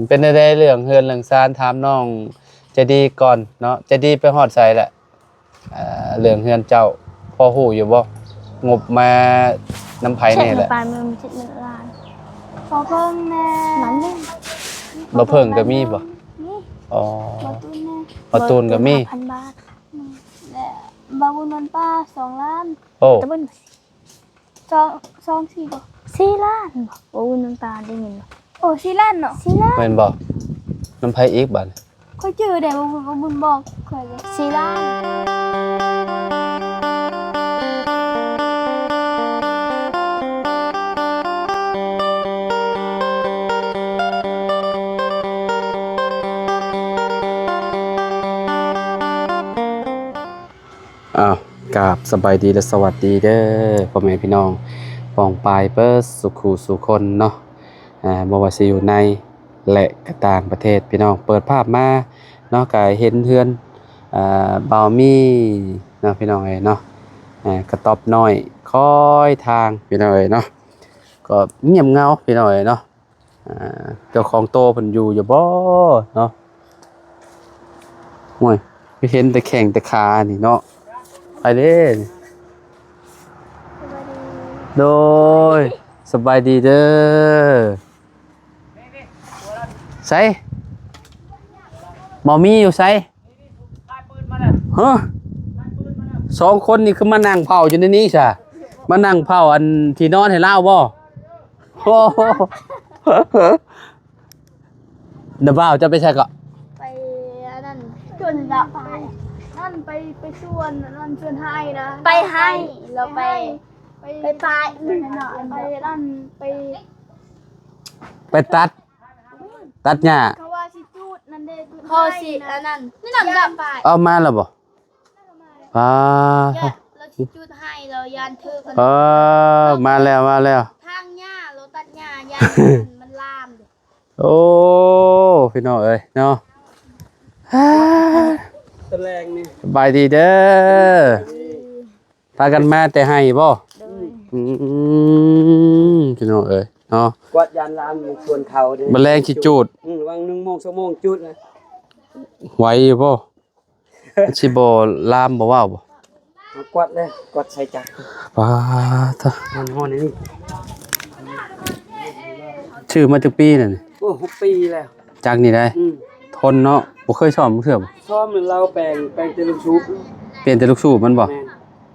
ເປັນແນວໃດເລື່ອງເຮືອນເລື່ອງຊານ? ຖາມນ້ອງໃຈດີກ່ອນເນາະ, ໃຈດີໄປຮອດໃສລະ? ເອີ ເລື່ອງເຮືອນເຈົ້າພໍຮູ້ຢູ່ບໍ່? ງົບມານຳໃຜແນ່ລະ? ປາຍໝື່ນ ເຈັດໝື່ນລ້ານ. ບໍ່ເພິ່ງແນ່. ບໍ່ເພິ່ງກໍມີບໍ່? ມີ. ອໍ ບໍ່ຕູນແນ່. ບໍ່ຕູນກໍມີ. ຫ້າພັນບາດ. ແລະ ບ່າວບຸນນອນປາ ສອງລ້ານ. ໂອ້ ຕະເບິ່ງ ສອງ ສອງ ສີ່ບໍ່? ສີ່ລ້ານບໍ່? ໂອ້ຍ ນ້ຳຕາໄດ້ຍິນບໍ່? ໂອ້ ສີ່ລ້ານເນາະ. ສີ່ລ້ານ ແມ່ນບໍ່? ນຳໃຜອີກບາດນີ້? ຂ້ອຍຈື່ແດ່ ບໍ່ບຸນ ບໍ່ບຸນບອກຂ້ອຍເລີຍ. ສີ່ລ້ານ. ອ້າວ ກາບສະບາຍດີ ແລະ ສະຫວັດດີເດີ ພໍ່ແມ່ພີ່ນ້ອງປ້ອງປາຍເບິດສູ່ຄູ່ສູ່ຄົນເນາະ. ອ່າ ບໍ່ວ່າຊິຢູ່ໃນ ແລະ ກະຕ່າງປະເທດ ພີ່ນ້ອງ. ເປີດພາບມາເນາະ ກະເຫັນເຮືອນ ອ່າ ບ່າວມີເນາະ ພີ່ນ້ອງເອີຍເນາະ. ອ່າ ກະຕ໊ອບນ້ອຍຄອຍທາງ ພີ່ນ້ອງເອີຍເນາະ. ກໍງຽບເຫງົາ ພີ່ນ້ອງເອີຍເນາະ. ອ່າ ເຈົ້າຂອງໂຕເພິ່ນຢູ່ຢູ່ບໍ່ເນາະ? ໂອ້ຍ ຄືເຫັນແຕ່ແຂ້ງແຕ່ຂານີ້ເນາະ. ໄປເດ້. ໂດຍ ສະບາຍດີເດີ. ໃສ? ໝໍມີຢູ່ໃສ? ຮະ? ສອງຄົນນີ້ຄືມານັ່ງເຝົ້າຢູ່ໃນນີ້ຊະ? ມານັ່ງເຝົ້າອັນທີ່ນອນໃຫ້ລາວບໍ່? ໂອ້ໂຫ ນ້າບ່າວ ເຈົ້າໄປໃສເກາະ? ໄປອັນນັ້ນ ສວນລະ ນັ້ນ ໄປ ໄປສວນ ອັນນັ້ນ ສວນໄຮ່ນະ ໄປໄຮ່ ລາວໄປ ໄປ ໄປ ໄປ ໄປນັ້ນ ໄປ ໄປຕັດ ຕັດຫຍ້າ ເຂົາວ່າຊິຈູດນັ້ນເດ້ ຈູດ ເຂົາຊິ ໄຮ່ນະ ອັນນັ້ນ ນັ້ນລະໄປ ເອົາມາແລ້ວບໍ່? ປາ ຢ້ານລາວຊິຈູດໄຮ່ ລາວຢ້ານຖືກ ເອີ ມາແລ້ວ ມາແລ້ວ ທາງຫຍ້າ ລາວຕັດຫຍ້າ ຢ້ານມັນລາມເດ້. ໂອ້ ພີ່ນ້ອງເອີຍເນາະ ຕະແລງນີ້ ສະບາຍດີເດີ. ພາກັນມາແຕ່ໄຮ່ບໍ່? ໂດຍ ອືມ ພີ່ນ້ອງເອີຍເນາະ ກວາດຢານລາມສວນເຂົາເດ້ ມະແລງຊິຈູດ ອືມ ຫວ່າງໜຶ່ງໂມງ ສອງໂມງຈູດນະ ໄຫວຢູ່ບໍ່? ມັນຊິບໍ່ລາມບໍ່ວາວບໍ່? ເອົາກວາດເລີຍ ກວາດໃສ່ຈັກ ປາດ ຮ້ອນໆ ນີ້ ຊື້ມາຈັກປີແລ້ວນີ້? ໂອ້ ຫົກປີແລ້ວ ຈັກນີ້ໄດ໋ ອືມ ທົນເນາະ ບໍ່ເຄີຍສ້ອມເທື່ອບໍ່? ສ້ອມແລ້ວ ແປງ ແປງແຕ່ລູກສູບ ປ່ຽນແຕ່ລູກສູບມັນບໍ່? ແມ່ນ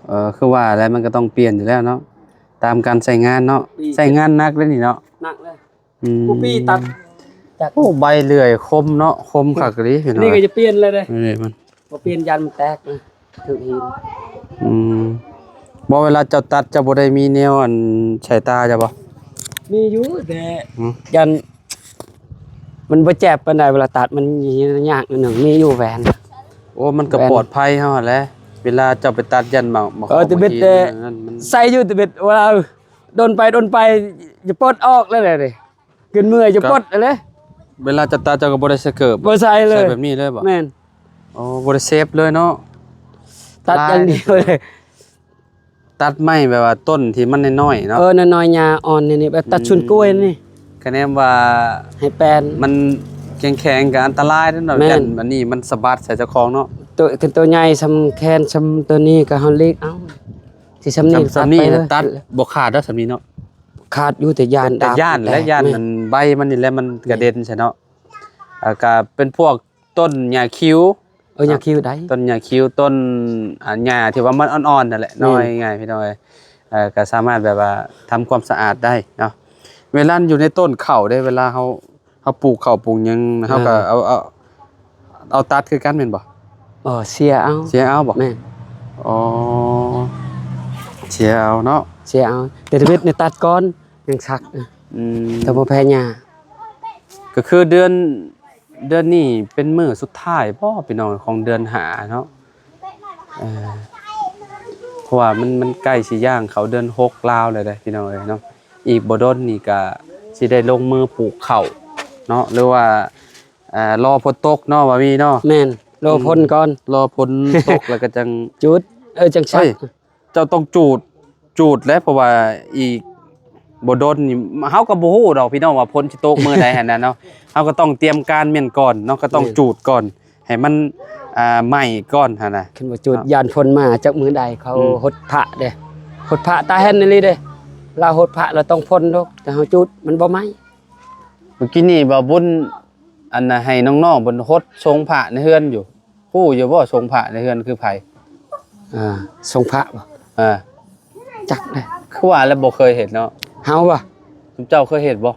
ເອີ ຄືວ່າແຫຼະ ມັນກໍຕ້ອງປ່ຽນຢູ່ແລ້ວເນາະ ຕາມການໃຊ້ງານເນາະ ໃຊ້ງານໜັກເດ້ນີ້ເນາະ ໜັກເລີຍ ອືມ ຜູ້ປີຕັດ ໂອ້ ໃບເລື່ອຍຄົມເນາະ ຄົມຄັກອີ່ຫຼີພີ່ນ້ອງ ນີ້ກໍຈະປ່ຽນແລ້ວເດ້ ນີ້ມັນ ບໍ່ປ່ຽນຢ້ານມັນແຕກນະ ຖືກຫີນ ອືມ ບໍ່ ເວລາເຈົ້າຕັດ ເຈົ້າບໍ່ໄດ້ມີແນວອັນສາຍຕາເຈົ້າບໍ່? ມີຢູ່ ແຕ່ ອືມ ຢ້ານມັນບໍ່ເຈັບປານໃດ ເວລາຕັດມັນຍາກໜ້ອຍໜຶ່ງ ມີຢູ່ແວ່ນ ໂອ້ ມັນກໍປອດໄພເຮົາຫັ້ນແຫຼະ ເວລາເຈົ້າໄປຕັດຢ້ານໝາກ ໝາກ ເອີ ແຕ່ເບັດ ມັນ ໃສ່ຢູ່ ແຕ່ເບັດ ເວລາດົນໄປດົນໄປ ຈະປົດອອກແລ້ວເດ້ ຂຶ້ນເມື່ອຍຈະປົດຫັ້ນແຫຼະ ເວລາເຈົ້າຕັດເຈົ້າກໍບໍ່ໄດ້ໃສ່ເກີບ ບໍ່ໃສ່ເລີຍ ໃສ່ແບບນີ້ເລີຍບໍ່? ແມ່ນ ໂອ້ ບໍ່ໄດ້ເຊບເລີຍເນາະ ຕັດຢ່າງດຽວເລີຍ ຕັດໄມ້ແບບວ່າຕົ້ນທີ່ມັນນ້ອຍໆເນາະ ເອີ ນ້ອຍໆ ຫຍ້າອ່ອນນີ້ ແບບຕັດ ອືມ ສວນກ້ວຍນີ້ ຄະແນນວ່າໃຫ້ແປນ ມັນແຂງໆ ກໍອັນຕະລາຍເດ້ເນາະ ແມ່ນ ຢ້ານອັນນີ້ມັນສະບັດໃສ່ເຈົ້າຂອງເນາະ ໂຕ ຄັນໂຕໃຫຍ່ສ່ຳແຂນສ່ຳໂຕນີ້ກໍເຮົາຫຼີກເອົາ ຊິສ່ຳນີ້ ສ່ຳນີ້ຕັດໄປເລີຍ ຕັດບໍ່ຂາດດອກສ່ຳນີ້ເນາະ ຂາດຢູ່ ແຕ່ຢ້ານ ແຕ່ຢ້ານແຫຼະ ຢ້ານມັນ ໃບມັນນີ້ແຫຼະ ມັນກະເດັນໃສ່ເນາະ ແລ້ວກະເປັນພວກຕົ້ນຫຍ້າຄິວ ເອີ ຫຍ້າຄິວໄດ້ ຕົ້ນຫຍ້າຄິວ ຕົ້ນ ອ່າ ຫຍ້າທີ່ວ່າມັນອ່ອນໆ ນັ້ນແຫຼະ ແມ່ນ ນ້ອຍງ່າຍພີ່ນ້ອງເອີຍ ເອີ ກະສາມາດແບບວ່າທຳຄວາມສະອາດໄດ້ເນາະ ເວລາຢູ່ໃນຕົ້ນເຂົ້າເດ້ ເວລາເຮົາ ເຮົາປູກເຂົ້າປູກຫຍັງ ເຮົາກໍ ເອີ ເອົາ ເອົາ ເອົາຕັດຄືກັນແມ່ນບໍ່? ເອີ ເສຍເອົາ ເສຍເອົາບໍ່? ແມ່ນ ອໍ ເສຍເອົາເນາະ ເສຍເອົາ ແຕ່ທຳອິດນີ້ຕັດກ່ອນ ຍັງສັກ ອືມ ແຕ່ບໍ່ແພ້ຫຍ້າ ກໍຄືເດືອນ ເດືອນນີ້ເປັນມື້ສຸດທ້າຍບໍ່ ພີ່ນ້ອງ ຂອງເດືອນຫ້າເນາະ? ເອີ ເພາະວ່າມັນ ມັນໃກ້ຊິຍ່າງເຂົ້າເດືອນຫົກລາວແລ້ວເດ້ ພີ່ນ້ອງເອີຍເນາະ ອີກບໍ່ດົນນີ້ກະຊິໄດ້ລົງມືປູກເຂົ້າເນາະ ຫຼືວ່າ ອ່າ ລໍຝົນຕົກເນາະ ວ່າມີເນາະ ແມ່ນ ລໍຝົນກ່ອນ ອືມ ລໍຝົນຕົກແລ້ວກໍຈັ່ງຈູດ ເອີ ຈັ່ງສັກ ເຈົ້າຕ້ອງຈູດ ຈູດແຫຼະ ເພາະວ່າອີກ ບໍ່ດົນນີ້ ເຮົາກໍບໍ່ຮູ້ດອກພີ່ນ້ອງວ່າຝົນຊິຕົກມື້ໃດຫັ້ນນະເນາະ. ເຮົາກໍຕ້ອງຕຽມການແມ່ນກ່ອນເນາະ ກໍຕ້ອງ ແມ່ນ ຈູດກ່ອນ ໃຫ້ມັນ ອ່າ ໄໝ້ກ່ອນຫັ້ນນະ. ຄັນບໍ່ຈູດ ເນາະ ຢ້ານຝົນມາຈັກມື້ໃດ ເຂົາ ອືມ ຫົດພະເດ້ ຫົດພະຕາແຫ່ນອີ່ຫຼີເດ້. ລາວຫົດພະລາວຕ້ອງຝົນດອກ ແຕ່ເຮົາຈູດມັນບໍ່ໄໝ້. ເມື່ອກີ້ນີ້ບ່າວບຸນ ອັນນ່າ ໃຫ້ນ້ອງໆເພິ່ນຫົດສົງພະໃນເຮືອນຢູ່. ຮູ້ຢູ່ບໍ່ ສົງພະໃນເຮືອນຄືໃຜ? ອ່າ ສົງພະບໍ່? ເອີ ຈັກເດ້. ຄືວ່າແລ້ວບໍ່ເຄີຍເຫັນເນາະ. ເຮົາບໍ່? ເຈົ້າເຄີຍເຫັນບໍ່?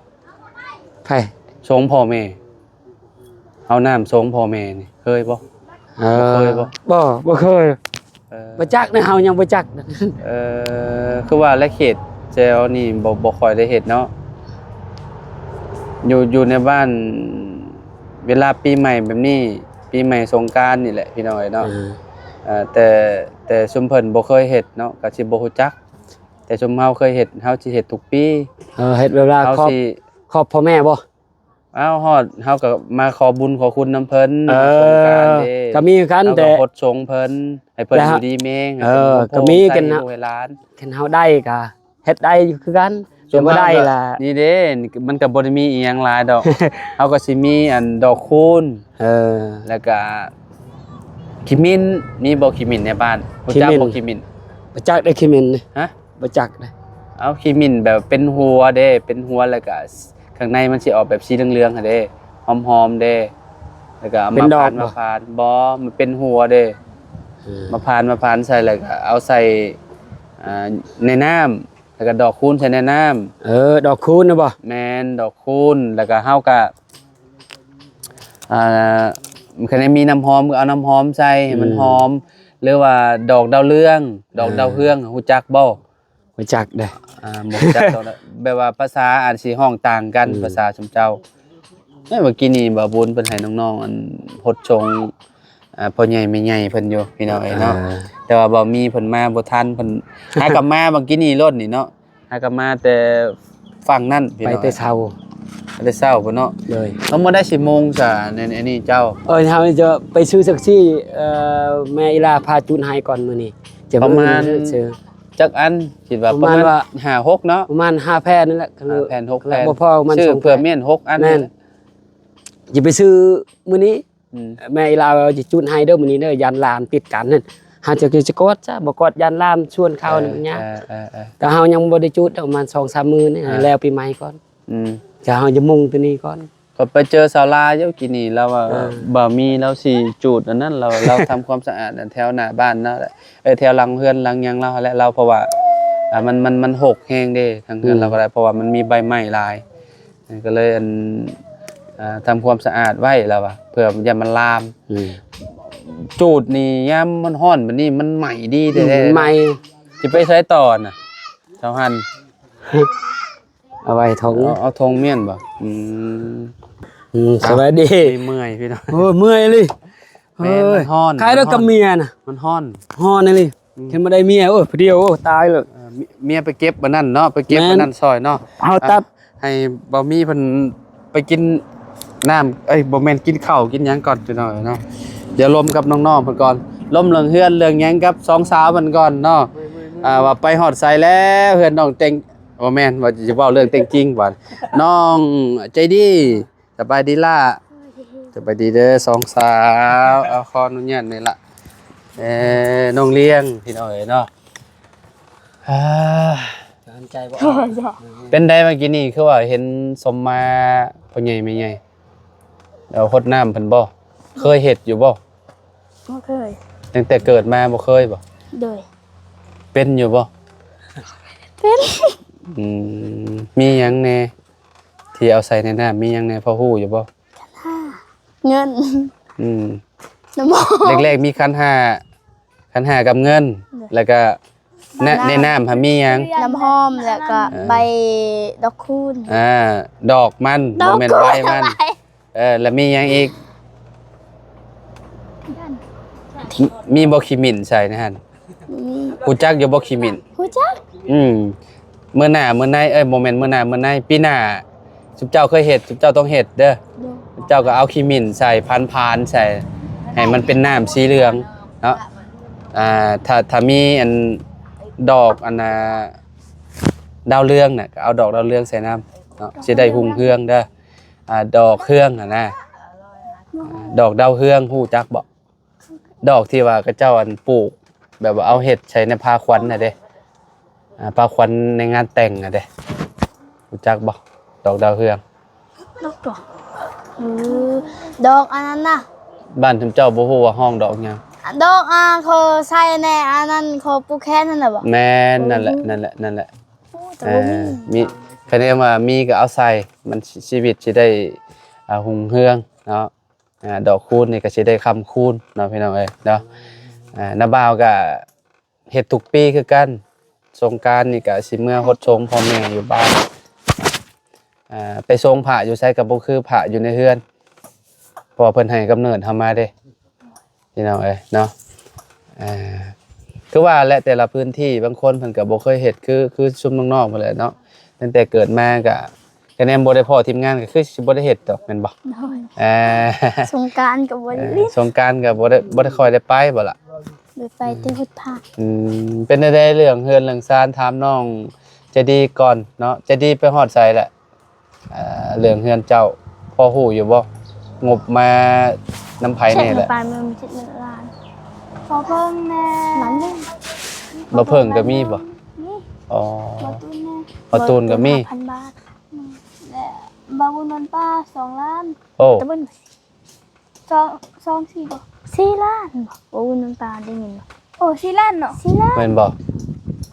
ໃຜ? ສົງພໍ່ແມ່ ເອົານ້ຳສົງພໍ່ແມ່ນີ້ ເຄີຍບໍ່? ເອີ ບໍ່ເຄີຍບໍ່? ບໍ່ ບໍ່ເຄີຍ. ເອີ ບໍ່ຈັກນະ ເຮົາຍັງບໍ່ຈັກ. ເອີ ຄືວ່າແລະເຂດແຖວນີ້ບໍ່ ບໍ່ຄ່ອຍໄດ້ເຮັດເນາະ ຢູ່ ຢູ່ໃນບ້ານ ເວລາປີໃໝ່ແບບນີ້ ປີໃໝ່ສົງການນີ້ແຫຼະ ພີ່ນ້ອງເອີຍເນາະ. ເອີ ເອີ ແຕ່ ແຕ່ຊຸມເພິ່ນບໍ່ເຄີຍເຮັດເນາະ ກໍຊິບໍ່ຮູ້ຈັກ ແຕ່ຊຸມເຮົາເຄີຍເຮັດ ເຮົາຊິເຮັດທຸກປີ. ເອີ ເຮັດເວລາ ເຮົາ ຄອບ ຊິ ຄອບພໍ່ແມ່ບໍ່? ອ້າວ ຮອດເຮົາກໍມາຂໍບຸນຂໍຄຸນນຳເພິ່ນ. ເອີ ສົງການເດ້ ກໍມີຄືກັນ ເຮົາກໍ ແຕ່ ຫົດສົງເພິ່ນ ໃຫ້ເພິ່ນ ແຕ່ ຢູ່ດີມີແຮງ ໃຫ້ ເອີ ເພິ່ນ ກໍມີກັນນະ ໃຫ້ລູກໃຫ້ຫຼານ. ຄັນເຮົາໄດ້ກໍເຮັດໄດ້ຢູ່ຄືກັນ ແຕ່ບໍ່ໄດ້ລະ ນີ້ເດ້ ມັນກໍບໍ່ໄດ້ມີອີ່ຫຍັງຫຼາຍດອກ. ເຮົາກໍຊິມີອັນດອກຄູນ ເອີ ແລ້ວກໍຂີ້ໝິ່ນ. ມີບໍ່ຂີ້ໝິ່ນໃນບ້ານ? ຮູ້ຈັກບໍ່ ຂີ້ໝິ່ນ? ຂີ້ໝິ່ນ ບໍ່ຈັກເດ້ຂີ້ໝິ່ນນີ້. ຮະ? ບໍ່ຈັກເດ້. ເອົາ ຂີ້ໝິ່ນແບບເປັນຫົວເດ້ ເປັນຫົວ ແລ້ວກະຂ້າງໃນມັນຊິອອກແບບສີເຫຼືອງໆຫັ້ນເດ້ ຫອມໆເດ້ ແລ້ວກະເອົາມາ ເປັນດອກ ຜ່ານ ບໍ່? ມາຜ່ານ. ບໍ່ ມັນເປັນຫົວເດ້. ເອີ ມາຜ່ານ ມາຜ່ານໃສ່ ແລ້ວກະເອົາໃສ່ ອ່າ ໃນນ້ຳ ແລ້ວກະດອກຄູນໃສ່ໃນນ້ຳ. ເອີ ດອກຄູນນະບໍ່? ແມ່ນ ດອກຄູນ. ແລ້ວກະເຮົາກະ ອ່າ ຄັນໃດມີນ້ຳຫອມກໍເອົານ້ຳຫອມໃສ່ໃຫ້ມັນ ອືມ ຫອມ ຫຼືວ່າດອກດາວເຮືອງ ດອກ ອ່າ ດາວເຮືອງ ຮູ້ຈັກບໍ່? ບໍ່ຈັກເດ້. ອ່າ ບໍ່ຮູ້ຈັກດອກ ແບບວ່າພາສາອາດຊິຮ້ອງຕ່າງກັນ ອືມ ພາສາຊຸມເຈົ້າ. ເອີ ເມື່ອກີ້ນີ້ບ່າວບຸນເພິ່ນໃຫ້ນ້ອງໆ ອັນ ຫົດສົງ ອ່າ ພໍ່ໃຫຍ່ແມ່ໃຫຍ່ເພິ່ນຢູ່ ພີ່ນ້ອງເອີຍເນາະ. ອ່າ ແຕ່ວ່າບໍ່ມີເພິ່ນມາບໍ່ທັນ ເພິ່ນຫາກັບມາເມື່ອກີ້ນີ້ໂລດນີ້ເນາະ. ຫາກັບມາແຕ່ຝັ່ງນັ້ນ ພີ່ນ້ອງ ໄປແຕ່ເຊົ້າ ໄປແຕ່ເຊົ້າພຸ້ນເນາະ. ໂດຍ ເຮົາມາໄດ້ສິບໂມງຊະ ໃນ ໃນນີ້ເຈົ້າ. ເອີ ເຮົາຈະໄປຊື້ຈັກຊີ້ ເອີ ແມ່ອີຫຼາພາຈູດໃຫ້ກ່ອນມື້ນີ້. ຈະ ປະມານ ຊື້ ຈັກອັນ? ຄິດວ່າປະມານ ປະມານວ່າ ຫ້າຫົກເນາະ ປະມານຫ້າແຜ່ນນີ້ແຫຼະ. ຫ້າແຜ່ນ ຫົກແຜ່ນ ບໍ່ພໍ ປະມານ ຊື້ ສອງ ເພື່ອແຜ່ນ ແມ່ນຫົກອັນ. ແມ່ນ ຈະໄປຊື້ມື້ນີ້. ອືມ ແມ່ອີຫຼາວ່າຊິຈູດໃຫ້ເດີມື້ນີ້ເດີ ຢ້ານລາມຕິດກັນນັ້ນ ຫາຈະ ຈະກວດຊະ ບໍ່ກວດຢ້ານລາມຊວນເຂົ້າ. ເອີ ມັນຍາກ. ເອີ ເອີ ເອີ ແຕ່ເຮົາຍັງບໍ່ໄດ້ຈູດດອກ ປະມານສອງສາມມື້ນີ້. ເອີ ແລ້ວປີໃໝ່ກ່ອນ. ອືມ ຈະ ເຮົາຈະມຸງຕົວນີ້ກ່ອນ. ກໍໄປເຈີສາວລາຢູ່ກີ້ນີ້ ລາວວ່າ ເອີ ບໍ່ມີ ລາວຊິຈູດອັນນັ້ນ ລາວ ລາວທຳຄວາມສະອາດແຖວໜ້າບ້ານລາວແຫຼະ ເອີ ແຖວຫຼັງເຮືອນຫຼັງຫຍັງລາວຫັ້ນແຫຼະ ລາວ ເພາະວ່າ ອ່າ ມັນ ມັນ ມັນຫົກແຮງເດ້ ທາງເຮືອນ ອືມ ລາວກໍໄດ້ ເພາະວ່າມັນມີໃບໄມ້ຫຼາຍ. ກໍເລີຍ ອັນ ອ່າ ທຳຄວາມສະອາດໄວ້ລາວວ່າ ເພື່ອຢ້ານມັນລາມ. ອືມ ຈູດນີ້ຍາມມັນຮ້ອນແບບນີ້ມັນໄໝ້ດີແທ້ໆ. ອືມ ໄໝ້. ຊິໄປໃສຕໍ່ນະ ສາວຫັນ? ເອົາໄວ້ຖົງ ເອົາ ເອົາຖົງມ້ຽນບໍ່? ອືມ ອືມ ສະບາຍດີ. ເມື່ອຍ ພີ່ນ້ອງ. ໂອ້ ເມື່ອຍອີ່ຫຼີ. ແມ່ນ ເອີຍ ມັນຮ້ອນ ຂາຍແລ້ວກັບເມຍນະ ມັນຮ້ອນ ມັນຮ້ອນ ຮ້ອນອີ່ຫຼີ. ອືມ ເຫັນບໍ່ໄດ້ເມຍ ໂອ້ຍ ຜູ້ດຽວ ໂອ້ ຕາຍເລີຍ. ເອີ ເມຍ ເມຍໄປເກັບອັນນັ້ນເນາະ ໄປເກັບ ແມ່ນ ອັນນັ້ນຊ່ອຍເນາະ. ເຮົາຕັດ ອ່ະ ໃຫ້ບ່າວມີເພິ່ນໄປກິນນ້ຳ ເອີຍ ບໍ່ແມ່ນ ກິນເຂົ້າກິນຫຍັງກ່ອນ ພີ່ນ້ອງເນາະ. ດຽວລົມກັບນ້ອງໆເພິ່ນກ່ອນ ລົມເລື່ອງເຮືອນເລື່ອງຫຍັງກັບສອງສາວເພິ່ນກ່ອນເນາະ. ອ່າ ວ່າໄປຮອດໃສແລ້ວ ເຮືອນນ້ອງເຕັງ ບໍ່ແມ່ນ ວ່າຈະເວົ້າເລື່ອງເຕັງຈິງ ວ່າ ນ້ອງໃຈດີ. ສະບາຍດີຫຼ້າ. ສະບາຍດີເດີສອງສາວ. ເອົາ ຂໍອະນຸຍາດແມ່ນລະ. ເອີ ນ້ອງລ້ຽງ ພີ່ນ້ອງເອີຍເນາະ. ອ່າ ເປັນໃດເມື່ອກີ້ນີ້ ຄືວ່າເຫັນສົມມາພໍ່ໃຫຍ່ແມ່ໃຫຍ່ ເອົາຫົດນ້ຳເພິ່ນບໍ່? ເຄີຍເຮັດຢູ່ບໍ່? ບໍ່ເຄີຍ. ຕັ້ງແຕ່ເກີດມາບໍ່ເຄີຍບໍ່? ໂດຍ. ເປັນຢູ່ບໍ່? ເປັນ. ອືມ ມີຫຍັງແດ່ ທີ່ເອົາໃສ່ໃນນ້ຳ ມີຫຍັງແດ່ ພໍຮູ້ຢູ່ບໍ່? ເງິນ. ອືມ ນ້ຳ ແລກໆມີຂັນຫ້າ ຂັນຫ້າກັບເງິນ. ໂດຍ. ແລ້ວກະ ໃນ ໃນນ້ຳຫັ້ນມີຫຍັງ? ນ້ຳຫອມ ແລ້ວກະ ເອີ ໃບດອກຄູນ. ອ່າ ດອກມັນ ດອກ ບໍ່ແມ່ນໃບມັນ. ເອີ ແລ້ວມີຫຍັງອີກ? ມີ ມີບໍ່ຂີ້ໝິ້ນໃສ່ໃນຫັ້ນ? ມີ. ຮູ້ຈັກຢູ່ບໍ່ຂີ້ໝິ້ນ? ຮູ້ຈັກ. ອືມ ມື້ໜ້າມື້ໃນ ເອີຍ ບໍ່ແມ່ນມື້ໜ້າມື້ໃນ ປີໜ້າ ຊຸມເຈົ້າເຄີຍເຮັດ ຊຸມເຈົ້າຕ້ອງເຮັດເດີ. ໂດຍ. ເຈົ້າກໍເອົາຂີ້ໝິ້ນໃສ່ ຜານໆໃສ່ ໃຫ້ມັນເປັນນ້ຳສີເຫຼືອງເນາະ. ອ່າ ຖ້າ ຖ້າມີອັນ ດອກອັນນ່າ ດາວເຮືອງນະ ກໍເອົາດອກດາວເຮືອງໃສ່ນຳເນາະ ຊິໄດ້ຮຸ່ງເຮືອງເດີ. ອ່າ ດອກເຮືອງຫັ້ນນະ ດອກດາວເຮືອງຮູ້ຈັກບໍ່? ດອກທີ່ວ່າເຂົາເຈົ້າ ອັນ ປູກ ແບບວ່າເອົາເຮັດໃສ່ໃນຜ້າຂວັນນະເດ້ ອ່າ ຜ້າຂວັນໃນງານແຕ່ງນະເດ້ ຮູ້ຈັກບໍ່? ດອກດາວເຮືອງ. ດອກດອກ ເອີ ດອກອັນນັ້ນນະ ບ້ານຊຸມເຈົ້າບໍ່ຮູ້ວ່າຮ້ອງດອກຫຍັງ? ດອກ ອ່າ ເຂົາໃສ່ໃນອັນນັ້ນ ເຂົາຜູກແຂນຫັ້ນນະບໍ່? ແມ່ນ ໂອ້ ນັ້ນແຫຼະ ນັ້ນແຫຼະ ນັ້ນແຫຼະ. ໂອ້ ແຕ່ບໍ່ມີ ເອີ ມີ ຄັນແມ່ນວ່າມີກໍເອົາໃສ່ ມັນ ຊີວິດຊິໄດ້ ອ່າ ຮຸ່ງເຮືອງເນາະ. ອ່າ ດອກຄູນນີ້ກໍຊິໄດ້ຄຳຄູນເນາະ ພີ່ນ້ອງເອີຍເນາະ. ອ່າ ນ້າບ່າວກໍເຮັດທຸກປີຄືກັນ ສົງການນີ້ກໍຊິເມືອຫົດສົງພໍ່ແມ່ຢູ່ບ້ານ. ອ່າ ໄປສົງພະຢູ່ໃສກໍບໍ່ຄືພະຢູ່ໃນເຮືອນ ເພາະວ່າເພິ່ນໃຫ້ກຳເນີດເຮົາມາເດ້ ພີ່ນ້ອງເອີຍເນາະ. ອ່າ ຄືວ່າແຫຼະ ແຕ່ລະພື້ນທີ່ ບາງຄົນເພິ່ນກໍບໍ່ເຄີຍເຮັດ ຄື ຄືຊຸມນ້ອງໆພຸ້ນແຫຼະເນາະ ຕັ້ງແຕ່ເກີດມາກໍ ຄະແນນບໍ່ໄດ້ພໍ້ທີມງານກໍຄືຊິບໍ່ໄດ້ເຮັດດອກແມ່ນບໍ່? ໂດຍ ເອີ ສົງການກໍບໍ່ໄດ້ຫຼິ້ນ ເອີ ສົງການກໍບໍ່ໄດ້ ບໍ່ໄດ້ຄ່ອຍໄດ້ໄປບໍ່ລະ? ໄດ້ໄປແຕ່ຫົດພະ. ອືມ ເປັນແນວໃດເລື່ອງເຮືອນເລື່ອງຊານ? ຖາມນ້ອງໃຈດີກ່ອນເນາະ ໃຈດີໄປຮອດໃສລະ? ເອີ ເລື່ອງເຮືອນເຈົ້າພໍຮູ້ຢູ່ບໍ່? ງົບມານຳໃຜແດ່ລະ? ປາຍໝື່ນ ເຈັດໝື່ນລ້ານ. ບໍ່ເພິ່ງແດ່ ລ້ານໜຶ່ງ. ບໍ່ເພິ່ງກໍມີບໍ່? ມີ. ອໍ ບໍ່ຕູນແດ່ ບໍ່ຕູນກໍມີ ຫ້າພັນບາດ. ແລະ ບ່າວບຸນນວນປາ ສອງລ້ານ. ໂອ້ ຕະເບິ່ງ ສອງ ສອງສີ່ບໍ່? ສີ່ລ້ານບໍ່? ບໍ່ບຸນນວນປາໄດ້ຍິນບໍ່? ໂອ້ ສີ່ລ້ານເນາະ ສີ່ລ້ານ ແມ່ນບໍ່?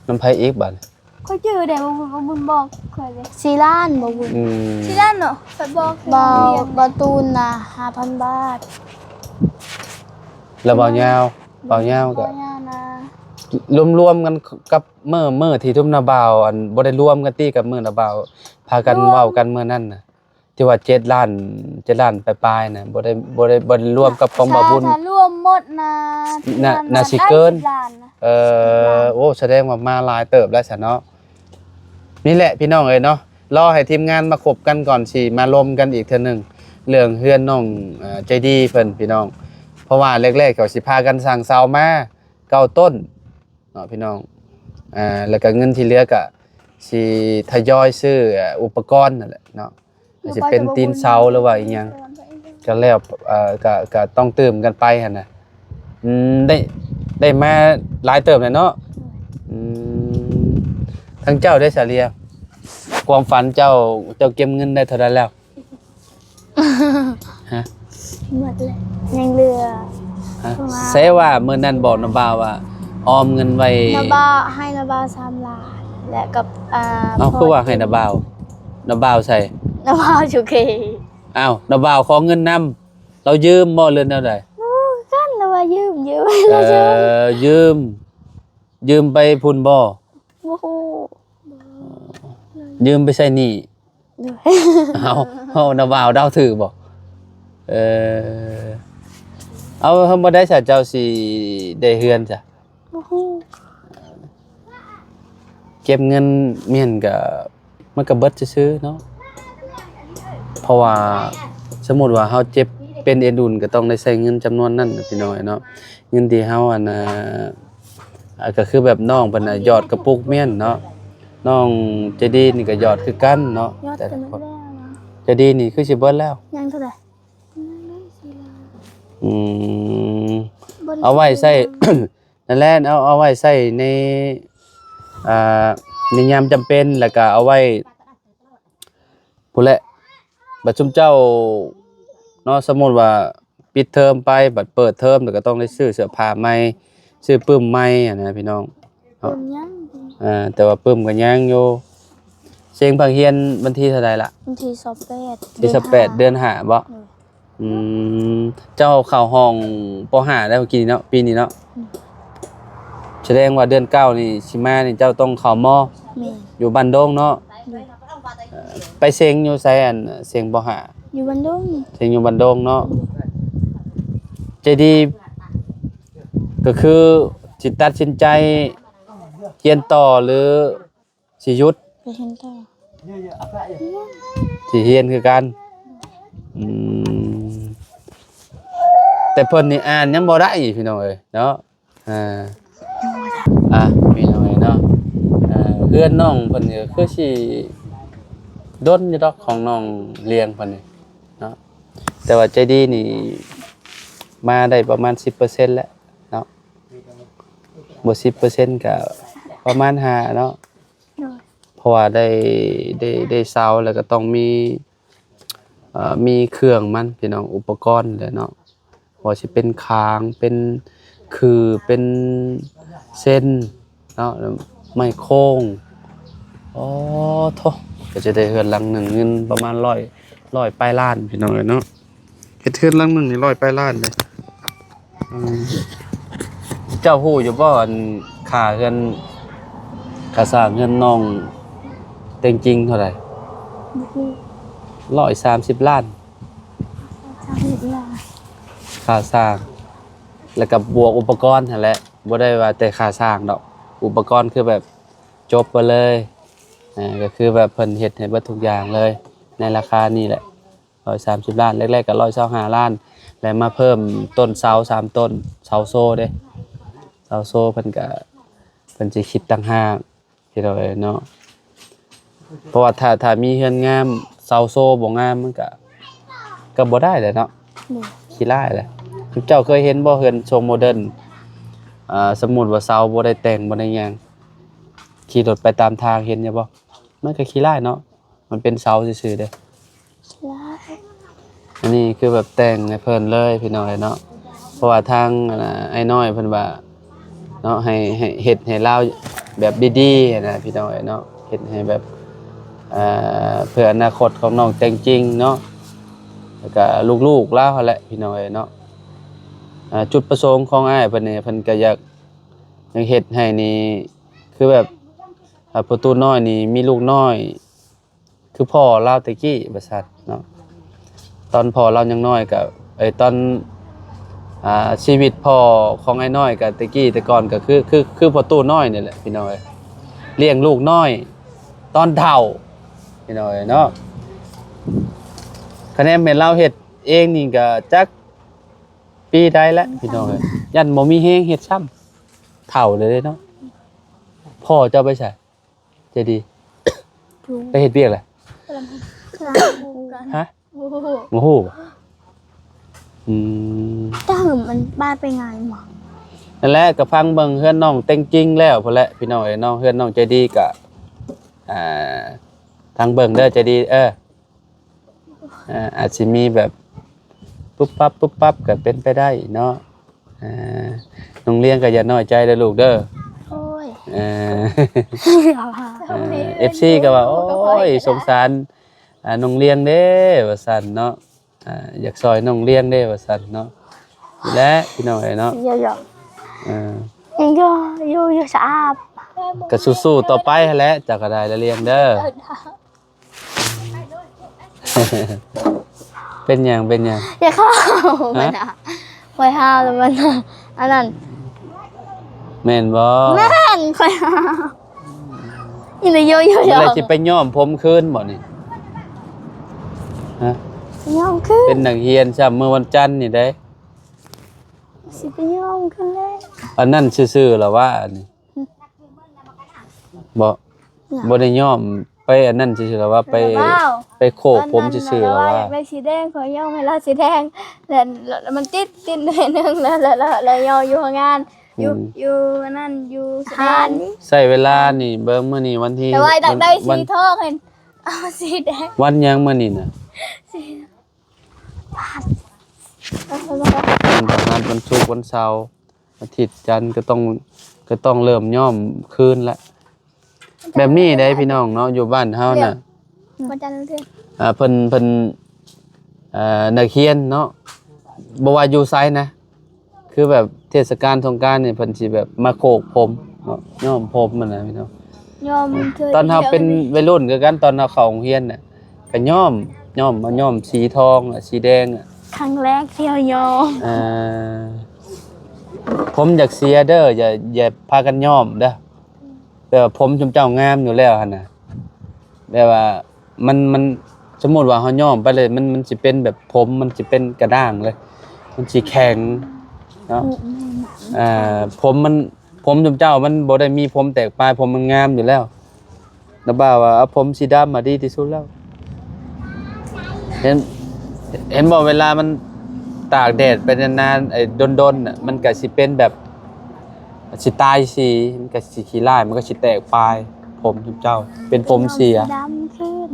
ນຳໃຜອີກບາດນີ້? ຂ້ອຍຈື່ແດ່ ບໍ່ບຸນ ບໍ່ບຸນບອກຂ້ອຍເດ້ ສີ່ລ້ານບໍ່ບຸນ. ອືມ ສີ່ລ້ານເນາະ ຂ້ອຍບອກ ບ່າວ ບ່າວຕູນນະ ຫ້າພັນບາດ. ແລ້ວບ່າວຍາວ? ບ່າວຍາວກໍ ບ່າວຍາວນະ ລວມໆກັນກັບ ມື້ ມື້ທີ່ທຸມນ້າບ່າວ ອັນ ບໍ່ໄດ້ລວມກັນຕິ ກັບມື້ນ້າບ່າວພາກັນເວົ້າກັນມື້ນັ້ນນະ ທີ່ວ່າເຈັດລ້ານ ເຈັດລ້ານປາຍໆນະ ບໍ່ໄດ້ ບໍ່ໄດ້ ບໍ່ໄດ້ລວມກັບຂອງບ່າວບຸນ ຖ້າລວມໝົດນະ ນະ ໜ້າຊິເກີນ ສິບລ້ານນະ. ເອີ ສິບລ້ານ. ໂອ້ ສະແດງວ່າມາຫຼາຍເຕີບແລ້ວຊະເນາະ. ນີ້ແຫຼະພີ່ນ້ອງເອີຍເນາະ ລໍໃຫ້ທີມງານມາຄົບກັນກ່ອນ ຊິມາລົມກັນອີກເທື່ອໜຶ່ງ ເລື່ອງເຮືອນນ້ອງ ເອີ ໃຈດີເພິ່ນພີ່ນ້ອງ. ເພາະວ່າແລກໆ ເຂົາຊິພາກັນສ້າງເສົາມາເກົ້າຕົ້ນ ເນາະພີ່ນ້ອງ. ອ່າ ແລ້ວກະເງິນທີ່ເຫຼືອກະຊິທະຍອຍຊື້ ອາ ອຸປະກອນນັ້ນແຫຼະເນາະ ອາດຊິເປັນຕີນເສົາ ຫຼືວ່າອີ່ຫຍັງ ກະແລ້ວ ເອີ ກະ ກະຕ້ອງຕື່ມກັນໄປຫັ້ນນະ. ອືມ ໄດ້ ໄດ້ມາຫຼາຍເຕີບແລ້ວເນາະ. ອືມ ທາງເຈົ້າເດ ສາເລຍ ຄວາມຝັນເຈົ້າ ເຈົ້າເກັບເງິນໄດ້ເທົ່າໃດແລ້ວ? ຮະ ໝົດແລ້ວ ຍັງເຫຼືອ ຮະ ປະມານ ແສວ່າມື້ນັ້ນບອກນ້າບ່າວວ່າອອມເງິນໄວ້ ນ້າບ່າວ ໃຫ້ນ້າບ່າວສາມລ້ານ ແລະກັບ ອ່າ ເອົ້າ ພໍ່ ຄືວ່າໃຫ້ນ້າບ່າວ ນ້າບ່າວໃສ? ນ້າບ່າວຢູ່ເຄ. ອ້າວ ນ້າບ່າວຂໍເງິນນຳ ລາວຢືມບໍ່ ຫຼືແນວໃດ? ບໍ່ ກັນລາວວ່າຢືມ ຢືມ ເອີ ລາວຢືມ ຢືມ ຢືມໄປພຸ້ນບໍ່? ບໍ່ຮູ້ ຢືມໄປໃຊ້ໜີ້. ໂດຍ ເອົາ ເອົາ ນ້າບ່າວເດົາຖືກບໍ່? ເອີ ເອົາ ເຮົາບໍ່ໄດ້ສະ ເຈົ້າຊິໄດ້ເຮືອນຊະ? ບໍ່ຮູ້ ເກັບເງິນແມ່ນກະ ມັນກະເບິດຊື່ໆເນາະ ເພາະວ່າສົມມຸດວ່າເຮົາເຈັບເປັນເອັນອຸ່ນ ກະຕ້ອງໄດ້ໃຊ້ເງິນຈຳນວນນັ້ນນະ ພີ່ນ້ອງເນາະ. ເງິນທີ່ເຮົາ ອັນ ອ່າ ອ່າ ກໍຄືແບບນ້ອງເພິ່ນນະ ຢອດກະປຸກແມ່ນເນາະ ນ້ອງໃຈດີນີ້ກໍຢອດຄືກັນເນາະ. ຢອດ ແຕ່ ແຕ່ ແຕ່ ໃຈດີນີ້ຄືຊິເບິດແລ້ວ ຍັງເທົ່າໃດ? ອືມ ບໍ່ໄດ້ ເອົາໄວ້ໃຊ້ ໃຊ້ເງິນ ນັ້ນແຫຼະ ເອົາ ເອົາໄວ້ໃຊ້ໃນ ອ່າ ໃນຍາມຈຳເປັນ ແລ້ວກໍເອົາໄວ້ ພຸ້ນແຫຼະ ບັດຊຸມເຈົ້າເນາະ ສົມມຸດວ່າປິດເທີມໄປ ບັດເປີດເທີມ ແລ້ວກໍຕ້ອງໄດ້ຊື້ເສື້ອຜ້າໃໝ່ ຊື້ປຶ້ມໃໝ່ຫັ້ນນະພີ່ນ້ອງເນາະ. ປຶ້ມຍັງ ອ່າ ແຕ່ວ່າປຶ້ມກໍຍັງຢູ່. ເສັງພາກຮຽນວັນທີເທົ່າໃດລະ? ວັນທີຊາວແປດ ທີຊາວແປດ ເດືອນຫ້າ ເດືອນຫ້າບໍ່? ໂດຍ. ອືມ ເຈົ້າເຂົ້າຫ້ອງ ປໍຫ້າ ແລ້ວກີ້ເນາະ ປີນີ້ເນາະ. ອືມ ສະແດງວ່າເດືອນເກົ້ານີ້ຊິມານີ້ ເຈົ້າຕ້ອງເຂົ້າ ມ. ແມ່ນ ຢູ່ບ້ານດົງເນາະ. ໂດຍ. ເອີ ໄປເສັງຢູ່ໃສ ອັນ ເສັງ ປໍຫ້າ? ຢູ່ບ້ານດົງ. ເສັງຢູ່ບ້ານດົງເນາະ. ໂດຍ. ໃຈດີ ກໍຄືຊິຕັດສິນໃຈຮຽນຕໍ່ ຫຼື ຊິຢຸດ? ໄປຮຽນຕໍ່ ຊິຮຽນຄືກັນ. ອືມ ແຕ່ເພິ່ນນີ້ອ່ານຍັງບໍ່ໄດ້ພີ່ນ້ອງເອີຍເນາະ. ອ່າ ອ່າ ພີ່ນ້ອງເອີຍເນາະ ອ່າ ືອນນ້ອງເພິ່ນນີ້ກໍຄືຊິດົນຢູ່ດອກ ຂອງນ້ອງລ້ຽງເພິ່ນນີ້ເນາະ, ແຕ່ວ່າໃຈດີນີ້ມາໄດ້ປະມານສິບເປີເຊັນແລ້ວເນາະ, ບໍ່ສິບເປີເຊັນກໍປະມານຫ້າເນາະ. ໂດຍ. ເພາະວ່າໄດ້ ໄດ້ ໄດ້ເຊົ່າແລ້ວກໍຕ້ອງມີ ເອີ ມີເຄື່ອງມັນພີ່ນ້ອງ ອຸປະກອນແຫຼະເນາະ, ບໍ່ວ່າຊິເປັນຄາງ ເປັນຄື ເປັນເຊັນເນາະ ໄມ້ໂຄ້ງ. ໂອ້ໂທ້ ກໍຈະໄດ້ເຮືອນຫຼັງໜຶ່ງເງິນປະມານຮ້ອຍ ຮ້ອຍປາຍລ້ານພີ່ນ້ອງເອີຍເນາະ. ເຮັດເຮືອນຫຼັງໜຶ່ງນີ້ຮ້ອຍປາຍລ້ານເດ້. ອືມ ເຈົ້າຮູ້ຢູ່ບໍ່ ອັນ ຄ່າເຮືອນ ຄ່າສ້າງເຮືອນນ້ອງແຕງຈິງເທົ່າໃດ? ບໍ່ຮູ້. ຮ້ອຍສາມສິບລ້ານ ສາມສິບລ້ານ ຄ່າສ້າງ ແລ້ວກໍບວກອຸປະກອນຫັ້ນແຫຼະ, ບໍ່ໄດ້ວ່າແຕ່ຄ່າສ້າງດອກ ອຸປະກອນຄືແບບຈົບໄປເລີຍ. ເອີ ກໍຄືແບບເພິ່ນເຮັດໃຫ້ເບິດທຸກຢ່າງເລີຍ ໃນລາຄານີ້ແຫຼະ. ຮ້ອຍສາມສິບລ້ານ ແລກໆກໍຮ້ອຍຊາວຫ້າລ້ານ ແລະມາເພີ່ມຕົ້ນເສົາສາມຕົ້ນ ເສົາໂຊເດ້. ເສົາໂຊເພິ່ນກໍ ເພິ່ນຊິຄິດຕ່າງຫາກພີ່ນ້ອງເອີຍເນາະ, ເພາະວ່າຖ້າ ຖ້າມີເຮືອນງາມ ເສົາໂຊບໍ່ງາມ ມັນກໍ ກໍບໍ່ໄດ້ແຫຼະເນາະ. ໂດຍ. ຂີ້ຮ້າຍແຫຼະ. ເຈົ້າເຄີຍເຫັນບໍ່ເຮືອນຊົງໂມເດີນ? ອ່າ ສົມມຸດວ່າເສົາບໍ່ໄດ້ແຕ່ງ ບໍ່ໄດ້ຫຍັງ ຂີ່ລົດໄປຕາມທາງ ເຫັນຢູ່ບໍ່? ມັນກໍຂີ້ຮ້າຍເນາະ. ມັນເປັນເສົາຊື່ໆເດ້. ຫຼາຍ ອັນນີ້ຄືແບບແຕ່ງໃຫ້ເພິ່ນເລີຍພີ່ນ້ອງເອີຍເນາະ, ເພາະວ່າທາງ ອັນນ່າ ອ້າຍນ້ອຍເພິ່ນວ່າເນາະ ໃຫ້ ໃຫ້ເຮັດໃຫ້ລາວແບບດີໆຫັ້ນນະພີ່ນ້ອງເອີຍເນາະ, ເຮັດໃຫ້ແບບ ເອີ ເພື່ອອະນາຄົດຂອງນ້ອງແຕງຈິງເນາະ ແລ້ວກະລູກໆລາວຫັ້ນແຫຼະພີ່ນ້ອງເອີຍເນາະ. ອ່າ ຈຸດປະສົງຂອງອ້າຍເພິ່ນນີ້ ເພິ່ນກະຢາກ ຢາກເຮັດໃຫ້ນີ້ ຄືແບບ ອ່າ ພໍ່ຕູ້ນ້ອຍນີ້ມີລູກນ້ອຍ ຄືພໍ່ລາວແຕ່ກີ້ວ່າຊັ້ນເນາະ. ຕອນພໍ່ລາວຍັງນ້ອຍກໍ ເອີ ຕອນ ອ່າ ຊີວິດພໍ່ຂອງອ້າຍນ້ອຍກໍແຕ່ກີ້ແຕ່ກ່ອນກໍຄື ຄື ຄືພໍ່ຕູ້ນ້ອຍນີ້ແຫຼະພີ່ນ້ອງເອີຍ, ລ້ຽງລູກນ້ອຍຕອນເຖົ້າພີ່ນ້ອງເອີຍເນາະ. ຄະແນນແມ່ນລາວເຮັດເອງນີ້ກໍຈັກປີໃດແລ້ວພີ່ນ້ອງເອີຍ, ຢ້ານບໍ່ມີແຮງເຮັດຊ້ຳ ເຖົ້າແລ້ວເດ້ເນາະ. ພໍ່ເຈົ້າໄປໃສ? ໃຈດີ ຢູ່ ໄປເຮັດວຽກແຫຼະ. ກຳລັງ ຮະ? ບໍ່ຮູ້ ບໍ່ຮູ້ບໍ່? ອືມ ແຕ່ຫຶມມັນບາດໄປງ່າຍໝໍ. ນັ້ນແຫຼະ ກໍຟັງເບິ່ງເຮືອນນ້ອງແຕງຈິງແລ້ວພຸ້ນແຫຼະພີ່ນ້ອງເອີຍເນາະ. ເຮືອນນ້ອງໃຈດີກໍ ອ່າ ຟັງເບິ່ງເດີໃຈດີ ເອີ ອ່າ ອາດຊິມີແບບປຸບປັບປຸບປັບກໍເປັນໄປໄດ້ເນາະ. ອ່າ ນ້ອງລ້ຽງກໍຢ່ານ້ອຍໃຈເດີລູກເດີ. ໂອ້ຍ ເອີ ເອີ ເອັຟຊີກໍວ່າ ໂອ້ຍ ສົງສານ ອ່າ ນ້ອງລ້ຽງເດ້ ວ່າຊັ້ນເນາະ, ອ່າ ຢາກຊ່ອຍນ້ອງລ້ຽງເດ້ ວ່າຊັ້ນເນາະ. ນີ້ແຫຼະພີ່ນ້ອງເອີຍເນາະ. ເອີ ເອີ ຢູ່ ຢູ່ ຢູ່ສະອາບ ກໍສູ້ໆຕໍ່ໄປຫັ້ນແຫຼະ, ເຈົ້າກໍໄດ້ລະລ້ຽງເດີ. ເປັນຫຍັງ ເປັນຫຍັງ? ຢ່າເຂົ້າ ຮະ? ມັນນະ ຂ້ອຍຫ້າມແລ້ວມັນນະ ອັນນັ້ນ ແມ່ນບໍ່? ແມ່ນ ຂ້ອຍຫ້າມ. ອີ່ຫຼີ ໂຍໂຍໂຍ ແລ້ວຊິໄປຍ້ອມຜົມຄືນບໍ່ນີ້? ຮະ? ຍ້ອມຄືນ ເປັນນັກຮຽນຊ້ຳ ມື້ວັນຈັນນີ້ເດ້ ຊິໄປຍ້ອມຄືນແລ້ວ. ອັນນັ້ນຊື່ໆລະວ່າ ອັນນີ້ ບໍ່ ຫຍັງ? ບໍ່ໄດ້ຍ້ອມ ໄປອັນນັ້ນຊື່ໆລະວ່າ ໄປ ໄປໂຄກຜົມຊື່ໆລະວ່າ. ຢາກໄດ້ສີແດງ ຂ້ອຍຍ້ອມໃຫ້ລາວສີແດງ ແລ້ວ ແລ້ວມັນຕິດ ຕິດໜ້ອຍໜຶ່ງ ແລ້ວ ແລ້ວ ແລ້ວ ແລ້ວຍ້ອມຢູ່ໂຮງງານ ຢູ່ ອືມ ຢູ່ອັນນັ້ນ ຢູ່ສະຖານນີ້. ໃຊ້ເວລານີ້ ເບິ່ງມື້ນີ້ວັນທີ ແຕ່ວ່າຢາກໄດ້ ວັນ ສີທອງ ເຫັນ ເອົາສີແດງ. ວັນຫຍັງມື້ນີ້ນະ? ວັນພະຫັດ ວັນສຸກ ວັນເສົາ ອາທິດ ຈັນ ກໍຕ້ອງ ກໍຕ້ອງເລີ່ມຍ້ອມຄືນລະ. ແບບນີ້ເດ້ພີ່ນ້ອງເນາະ ຢູ່ບ້ານເຮົານະ ວັນຈັນ ວັນເສົາ ອ່າ ເພິ່ນ ເພິ່ນ ເອີ ນັກຮຽນເນາະ ບໍ່ວ່າຢູ່ໃສນະ ຄືແບບເທດສະການສົງການນີ້ ເພິ່ນຊິແບບມາໂຄກຜົມເນາະ ຍ້ອມຜົມຫັ້ນນະພີ່ນ້ອງ. ຍ້ອມ ຕອນເຮົາເປັນໄວລຸ້ນຄືກັນ ຕອນເຮົາເຂົ້າໂຮງຮຽນນະ ກໍຍ້ອມ ຍ້ອມ ມາຍ້ອມສີທອງ ສີແດງ ຄັ້ງແລກທີ່ເຮົາຍ້ອມ. ອ່າ ຜົມຢາກເສຍເດີ ຢ່າ ຢ່າພາກັນຍ້ອມເດີ. ແບບວ່າຜົມຊຸມເຈົ້າງາມຢູ່ແລ້ວຫັ້ນນະ ແບບວ່າມັນ ມັນ ສົມມຸດວ່າເຮົາຍ້ອມໄປເລີຍ ມັນ ມັນຊິເປັນແບບ ຜົມມັນຊິເປັນກະດ້າງເລີຍ ມັນຊິແຂງເນາະ. ອືມ ອືມ ອ່າ ຜົມມັນ ຜົມຊຸມເຈົ້າມັນບໍ່ໄດ້ມີຜົມແຕກປາຍ ຜົມມັນງາມຢູ່ແລ້ວ ນ້າບ່າວວ່າເອົາຜົມສີດຳມາດີທີ່ສຸດແລ້ວ. ເຫັນ ເຫັນບໍ່ ເວລາມັນຕາກແດດໄປນານໆ ໄອ້ດົນໆ ນະ ມັນກະຊິເປັນແບບ ຊິຕາຍສີ ມັນກະຊິຂີ້ລ້າຍ ມັນກະຊິແຕກປາຍ ຜົມເຈົ້າ ເປັນຜົມເສຍ. ສີດຳຄືນ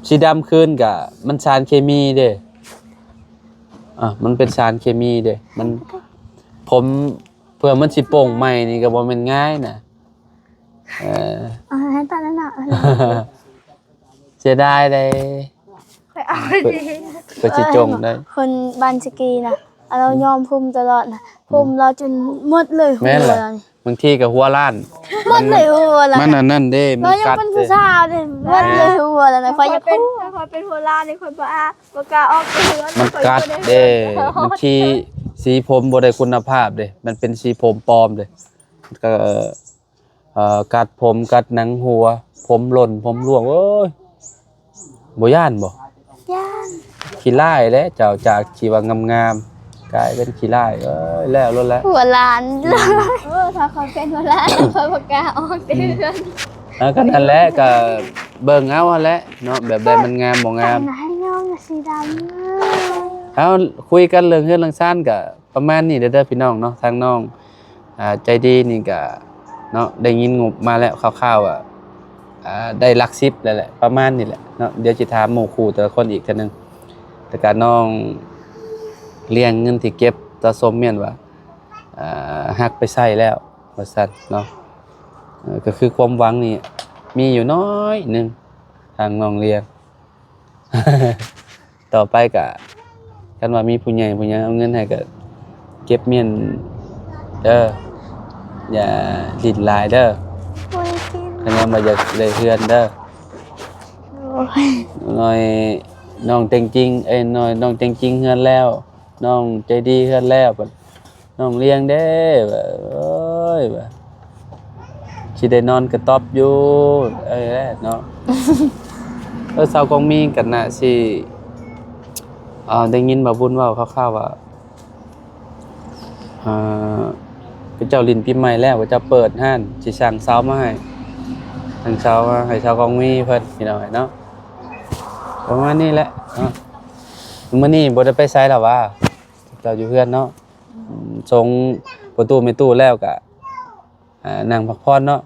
ສີດຳຄືນກະມັນສານເຄມີເດ້. ອ່າ ມັນເປັນສານເຄມີເດ້ ມັນ ຜົມ ເພື່ອມັນຊິໂປ່ງໃໝ່ນີ້ກໍບໍ່ແມ່ນງ່າຍນະ. ເອີ ເອົາໃຫ້ຕັດແລ້ວເນາະ. ເສຍດາຍເດ້ ຂ້ອຍເອົາດີ ຂ້ອຍຊິຈົ່ງໄດ້. ຄົນບ້ານສະກີນະ ລາວຍອມຜົມຕະຫຼອດນະ ຜົມລາວຈົນໝົດເລີຍຫົວລາວນີ້. ບາງທີກໍຫົວລ້ານ ໝົດເລີຍຫົວລາວ ມັນອັນນັ້ນເດ້ ມັນກັດເດ້. ເປັນຜູ້ສາວເດ້ ໝົດເລີຍຫົວລາວນະ. ຂ້ອຍຢາກເປັນ ຂ້ອຍເປັນຫົວລ້ານນີ້ ຂ້ອຍບໍ່ອາ ບໍ່ກ້າອອກຈາກເຮືອນ ມັນກັດເດ້. ບາງທີສີຜົມບໍ່ໄດ້ຄຸນນະພາບເດ້ ມັນເປັນສີຜົມປອມເດ້. ກໍ ເອີ ກັດຜົມ ກັດໜັງຫົວ ຜົມຫຼົ່ນ ຜົມລ່ວງ ໂອ້ຍ ບໍ່ຢ້ານບໍ່? ຢ້ານ. ຂີ້ລ້າຍແຫຼະເຈົ້າ ຈາກທີ່ວ່າງາມໆ ກາຍເປັນຂີ້ລ້າຍ ເອີຍ ແລ້ວໂລດແຫຼະ ຫົວລ້ານ. ອືມ ເອີ ຖ້າຂ້ອຍເປັນຫົວລ້ານ ຂ້ອຍບໍ່ກ້າອອກແຕ່ເຮືອນ. ເອີ ກໍນັ້ນແຫຼະ ກໍເບິ່ງເອົາຫັ້ນແຫຼະເນາະ ແບບໃດມັນງາມບໍ່ງາມ. ໃຫ້ນ້ອງສີດຳ. ເຮົາຄຸຍກັນເລື່ອງເຮືອນເລື່ອງຊານກໍ ປະມານນີ້ເດີ ເດີພີ່ນ້ອງເນາະ. ທາງນ້ອງ ອ່າ ໃຈດີນີ້ກະເນາະ ໄດ້ຍິນງົບມາແລ້ວຄ່າວໆ ວ່າ ອ່າ ໄດ້ຫຼັກສິບແລ້ວແຫຼະ ປະມານນີ້ແຫຼະເນາະ. ດຽວຊິຖາມໝູ່ຄູ່ແຕ່ລະຄົນອີກເທື່ອໜຶ່ງ. ແລ້ວກະນ້ອງລ້ຽງເງິນທີ່ເກັບສະສົມແມ່ນວ່າ ອ່າ ຫັກໄປໃຊ້ແລ້ວວ່າຊັ້ນເນາະ. ເອີ ກໍຄືຄວາມຫວັງນີ້ມີຢູ່ໜ້ອຍໜຶ່ງ ທາງນ້ອງລ້ຽງ. ຕໍ່ໄປກະ ຄັນວ່າມີຜູ້ໃຫຍ່ ຜູ້ໃຫຍ່ເອົາເງິນໃຫ້ກະເກັບມ້ຽນເດີ ຢ່າຫຼິ້ນຫຼາຍເດີ. ບໍ່ໄດ້ກິນ ຄັນວ່າຢາກໄດ້ເຮືອນເດີ. ໂອ້ຍ ນ້ອງເຕັງຈິງ ເອີຍ ນ້ອງເຕັງຈິງເຮືອນແລ້ວ ນ້ອງໃຈດີເຮືອນແລ້ວ ນ້ອງລ້ຽງເດ້ ວ່າ ເອີຍ ວ່າ ຊິໄດ້ນອນກະຕ໊ອບຢູ່ ເອີຍ ເນາະ. ເອີ ຊາວກອງມີກັນນະ ຊິ ເອີ ໄດ້ຍິນບ່າວບຸນເວົ້າຄ່າວໆ ວ່າ ເອີ ເຂົາເຈົ້າຫຼິ້ນປີໃໝ່ແລ້ວ ເຂົາເຈົ້າເປີດຮ້ານ ຊິສັ່ງເຊົາມາໃຫ້ ສັ່ງເຊົາມາໃຫ້ຊາວກອງມີເພິ່ນ ພີ່ນ້ອງເນາະ. ປະມານນີ້ແຫຼະເນາະ. ມື້ນີ້ບໍ່ໄດ້ໄປໃສລະຫວາ? ເຈົ້າຢູ່ເຮືອນເນາະ. ອືມ ສົ່ງພໍ່ຕູ້ແມ່ຕູ້ແລ້ວກະ ອ່າ ນັ່ງພັກຜ່ອນເນາະ.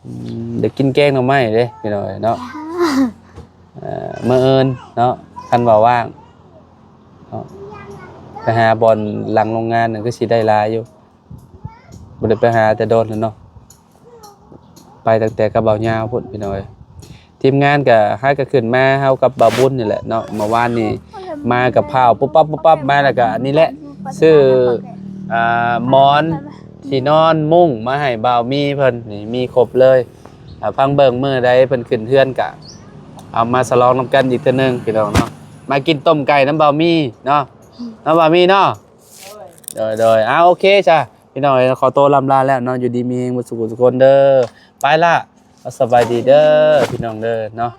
ອືມ ໄດ້ກິນແກງໜໍ່ໄມ້ເດ້ ພີ່ນ້ອງເນາະ. ເອີ ມື້ອື່ນເນາະ ຄັນວ່າວ່າງເນາະ ໄປຫາບ່ອນຫຼັງໂຮງງານນັ້ນ ຄືຊິໄດ້ຫຼາຍຢູ່. ບໍ່ໄດ້ໄປຫາແຕ່ດົນແລ້ວເນາະ ໄປຕັ້ງແຕ່ກັບບ່າວຍາວພຸ້ນ ພີ່ນ້ອງເອີຍ. ທີມງານກະ ຫາກະຂຶ້ນມາ ເຮົາກັບບ່າວບຸນນີ້ແຫຼະເນາະ. ເມື່ອວານນີ້ມາກັບພ້າວ ປຸບປັບ ປຸບປັບ ມາແລ້ວກະນີ້ແຫຼະ ຊື້ ອ່າ ໝອນ ທີ່ນອນ ມຸ້ງມາໃຫ້ບ່າວມີເພິ່ນ ນີ້ມີຄົບເລີຍ. ອ່າ ຟັງເບິ່ງມື້ໃດເພິ່ນຂຶ້ນເຮືອນກະ ເອົາມາສະຫຼອງນຳກັນອີກເທື່ອໜຶ່ງ ພີ່ນ້ອງເນາະ. ມາກິນຕົ້ມໄກ່ນຳບ່າວມີເນາະ ເນາະບ່າວມີເນາະ. ໂດຍ ໂດຍ ອ່າ ໂອເຄຊະ ພີ່ນ້ອງເອີຍ ຂໍໂຕລ່ຳລາແລ້ວເນາະ. ຢູ່ດີມີແຮງເບິດສູ່ຜູ້ສູ່ຄົນເດີ. ໄປລະ ສະບາຍດີເດີ ພີ່ນ້ອງເດີເນາະ.